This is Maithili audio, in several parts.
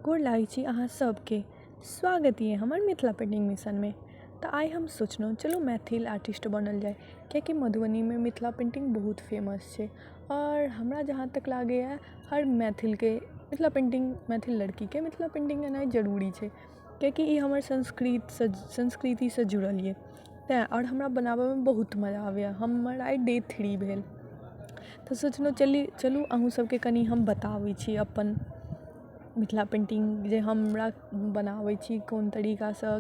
गोर लागै छी अहाँ सबके। स्वागत यऽ हमर मिथिला पेंटिंग मिशनमे। तऽ आइ हम सोचलहुँ चलू मैथिल आर्टिस्ट बनल जाय किएकि मधुबनीमे मिथिला पेंटिंग बहुत फेमस छै। आओर हमरा जहाँ तक लागैए हर मैथिलके मिथिला पेंटिंग मैथिल लड़कीके मिथिला पेंटिंग एनाइ जरूरी छै। किएकि ई हमर संस्कृतसँ संस्कृतिसँ जुड़ल यऽ तैँ आओर हमरा बनाबऽमे बहुत मजा आबैए हमर आइ डे थ्री भेल। तऽ सोचलहुँ चली चलू अहूँ सबके कनी हम बताबै छी अपन मिथिला पेंटिंग जे हमरा बनाबै छी कोन तरीकासँ।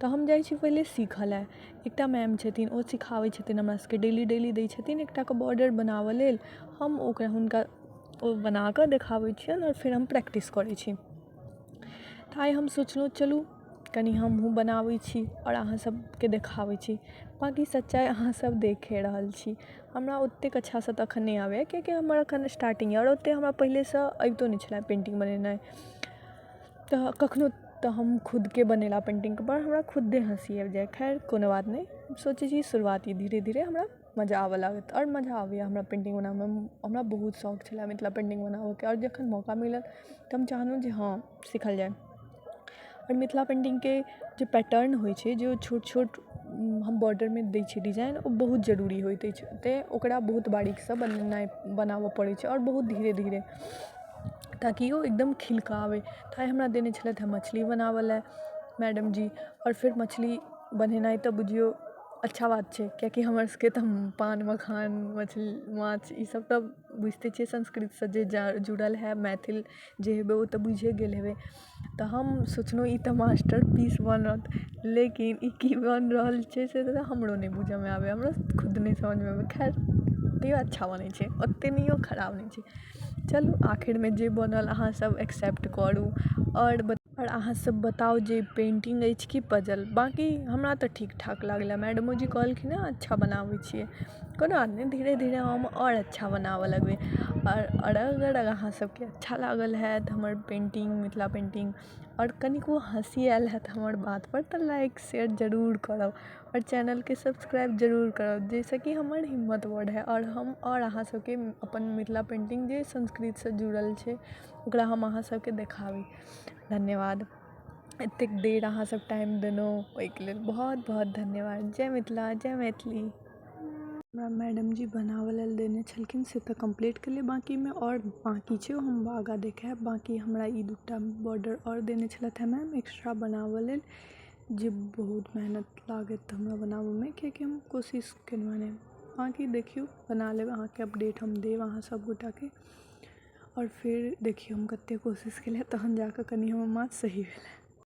तऽ हम जाइ छी पहिले सीखऽ लए। एकटा मैम छथिन ओ सिखाबै छथिन हमरा सबके डेली डेली दै छथिन एकटाके बॉर्डर बनाबऽ लेल। हम ओकरा हुनका ओ बनाकऽ देखाबै छियनि आओर फेर हम प्रैक्टिस करै छी। तऽ आइ हम सोचलहुँ चलू कनी हमहूँ बनाबै छी आओर अहाँ सबके देखाबै छी। बाँकी सच्चाइ अहाँ सब देखे रहल छी। हमरा ओतेक अच्छासँ तऽ एखन नहि आबैए किएकि हमर एखन स्टार्टिंग यऽ आओर ओते हमरा पहिलेसँ अबितो नहि छलै पेंटिंग बनेनाइ। तऽ कखनो तऽ हम खुदके बनेला पेंटिंगपर हमरा खुदे हँसी आबि जाय। खैर कोनो बात नहि सोचै छी शुरुआती धीरे धीरे हमरा मजा आबऽ लागत आओर मजा आबैए हमरा पेंटिंग बनाबऽमे। हमरा बहुत शौक छलै मिथिला पेंटिंग बनाबऽके आओर जखन मौका मिलल तऽ हम चाहलहुँ जे हँ सीखल जाय। आओर मिथिला पेंटिंगके जे पैटर्न होइ छै जे ओ छोट छोट हम बॉर्डरमे दै छियै डिजाइन ओ बहुत जरूरी होइत अछि तैँ ओकरा बहुत बारीकसँ बनेनाइ बनाबऽ पड़ै छै आओर बहुत धीरे धीरे ताकि ओ एकदम खिलके आबै। तऽ आइ हमरा देने छलथि हँ मछली बनाबऽ लए मैडम जी आओर फेर मछली बनेनाइ तऽ बुझियौ अच्छा बात छै किएकि हमर सबके तऽ पान मखान मछली माछ ई सब तऽ बुझिते छियै संस्कृतिसँ जे जुड़ल हैब मैथिल जे हेबै ओ तऽ बुझिये गेल हेबै। तऽ हम सोचलहुँ ई तऽ मास्टर पीस बनत लेकिन ई की बनि रहल छै से तऽ हमरो नहि बुझऽमे आबैये हमरो खुद नहि समझमे आबैये खैर तैयो अच्छा बनै छै ओते नहियो खराब नहि छै। चलू आखिरमे जे बनल अहाँ सब एक्सेप्ट करू आओर आओर अहाँ सब बताउ जे पेंटिंग अछि कि पजल। बाँकी हमरा तऽ ठीक ठाक लागल मैडमो जी कहलखिन हँ अच्छा बनाबै छियै। कोनो बात नहि धीरे धीरे हम आओर अच्छा बनाबऽ लगबै। आओर अगर अहाँ सबके अच्छा लागल होयत हमर पेंटिंग मिथिला पेंटिंग आओर कनिको हँसी आयल होयत हमर बातपर तऽ लाइक शेयर जरूर करब। आओर चैनलके सब्सक्राइब जरूर करब जाहिसँ कि हमर हिम्मत बढ़ै आओर हम आओर अहाँ सबके अपन मिथिला पेंटिंग जे संस्कृतिसँ जुड़ल छै ओकरा हम अहाँ सबके देखाबी। धन्यवाद। एतेक देर अहाँ सब टाइम देलहुँ ओइके लेल बहुत बहुत धन्यवाद। जय मिथिला जय मैथिली। हमरा मैडम जी बनाबऽ लेल देने छलखिन से तऽ कम्प्लीट केलियै बाँकीमे आओर बाँकी छै ओ हम आगाँ देखायब। बाँकी हमरा ई दूटा बॉर्डर आओर देने छलथि हँ मैम एक्स्ट्रा बनाबऽ लेल जे बहुत मेहनत लागत हमरा बनाबऽमे किएकि हम कोशिश केलहुँ हँ। बाँकी देखियौ बना लेब अहाँके अपडेट हम देब अहाँ सब गोटाके। आओर फेर देखियौ हम कते कोशिश केलियै तहन जाकऽ कनी हमर माछ सही भेलै।